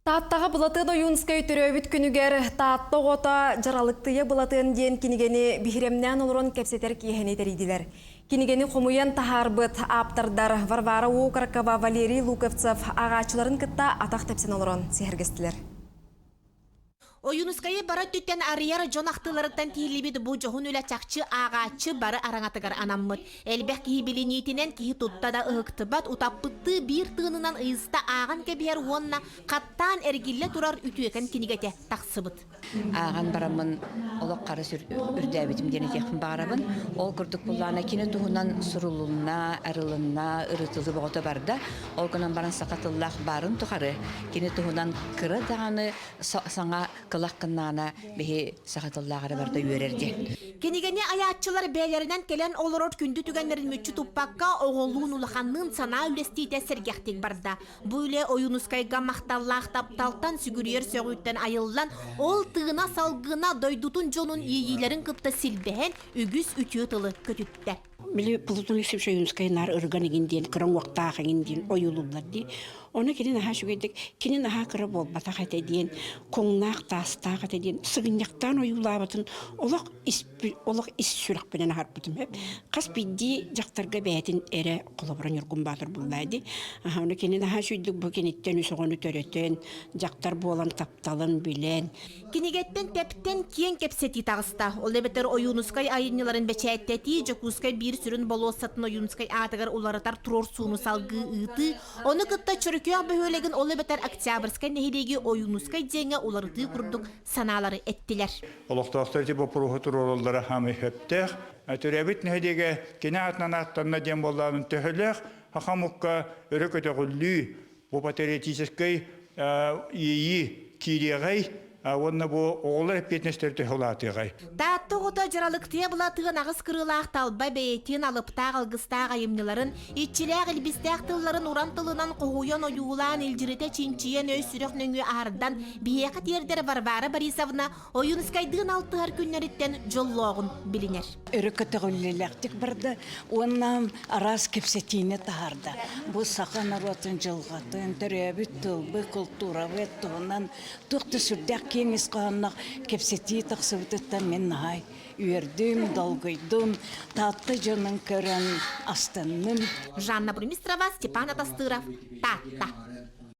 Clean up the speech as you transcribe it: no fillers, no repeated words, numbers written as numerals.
Тааттаҕа Былатыан Ойуунскай төрөөбүт күнүгэр Таатта оҕото Дьаралыктыйа Былатыан диэн кинигэни биһирэмнээн олорон кэпсэтэр киэһэни тэрийдилэр. Кинигэни хомуйан таһаарбыт ааптардар Варвара Окорокова, Валерий Луковцев ааҕааччыларын кытта атах тэпсэн олорон сэһэргэстилэр. Ойуунускайы бары өттүттэн арыйар дьон ахтыыларыттан тиһиллибит бу дьоһун үлэ чахчы ааҕааччы бары араҥатыгар анаммыт. Элбэх киһи билиниитинэн киһи тутта да ыһыктыбат, утаппыттыы биир тыынынан ыйыста ааҕан кэбиһэр уонна хаттаан эргиллэ турар үтүөкэн кинигэтэ тахсыбыт. Ааҕан бараммын олох харыс үрдээбитим диэн этиэхпин баҕарабын. Ол курдук буллаана кини туһунан сурулунна, арылынна, ырытылыы бөҕөтө барда. Ол гынан баран саха тыллаах баарын тухары кини туһунан кыра даҕаны саҥа кылах гыннаана биһи саха тыллаах эрэ барда үөрэр диэн. Кинигэни айааччылар бэйэлэринэн кэлэн олорор күндү түгэннэрин мүччү туппакка, оҕолуун улаханныын санаа үлэстиитэ сэргэхтик барда. Бу үлэ Ойуунускайга махталлаах тапталтан, сүгүрүйэр сөҕүүттэн айыллан, ол тыына салгына дойдутун дьонун иэйиилэрин кытта силбэһэн, үгүс үтүө тылы көтүттэ. Били Платон Алексеевич Ойуунускай наар ырыган игин диэн кыра уҥуохтаах игин диэн ойуулууллар дии. Ону кини наһаа үчүгэйдик кини наһаа кыра буолбатах этэ диэн куҥнаах таастаах этэ диэн сыгынньахтаан ойуулаабытын олох ис олох ис сүрэхпинэн аһарбытым. Хас биирдии дьахтарга бэйэтин эрэ холобура Ньургун Баатыр буллаа дии. Ону кини наһаа үчүгэйдик бу киниттэн үс оҕону төрөтөн, дьахтар буолан тапталын билэн, Кинигэттэн тэптэн киэҥ кэпсэтии таҕыста. Ол эбэтэр Ойуунускай айымньыларын бэчээттэтии, Дьокуускай биир сүрүн болуоссатын Ойуунускай аатыгар уларытар туруорсууну салгыы ыытыы, ону кытта Чөркөөх бөһүөлэгин ол эбэтэр Октябрьскай нэһилиэги Ойуунускай диэҥҥэ уларытыы курдук санаалары эттилэр. Олохтоохтор ити боппуруоһу туруораллара хаамый сөптөөх. Төрөөбүт нэһилиэгэ кини аатынан ааттанна диэн буоллаҕын төһөлөөх саха омукка өрө көтөҕүллүү Бу патриотическай иэйии киириэҕэй уонна бу оҕолор эппиэтинэстэрэ төһө улаатыаҕай? Таатта оҕото дьаралыктыйа былатыан аҕыс кырыылаах талба бэйэтин алыптаах алгыстаах айымньыларын, иччилээх илбистээх тылларын уран тылынан хоһуйан ойуулаан илдьиритэ чинчийэн өй-сүрэх нөҥүө аһардан биһиэхэ тиэрдэр Варвара Борисовна Ойуунускайдыын алтыһар күннэриттэн дьоллооҕун билинэр. Өрө көтөҕүллүүлээхтик барда уонна араас кэпсэтиини таһаарда. Бу саха норуотун дьылҕатын, төрөөбүт тылбыт, култуурабыт туһунан туох да сүрдээх киэҥ ис хоһоонноох кэпсэтии тахсыбытыттан мин наһаа үөрдүм, долгуйдум, Таатта дьонун көрөн астынным. Жанна Бурмистрова, Степан Атастыров, Таатта.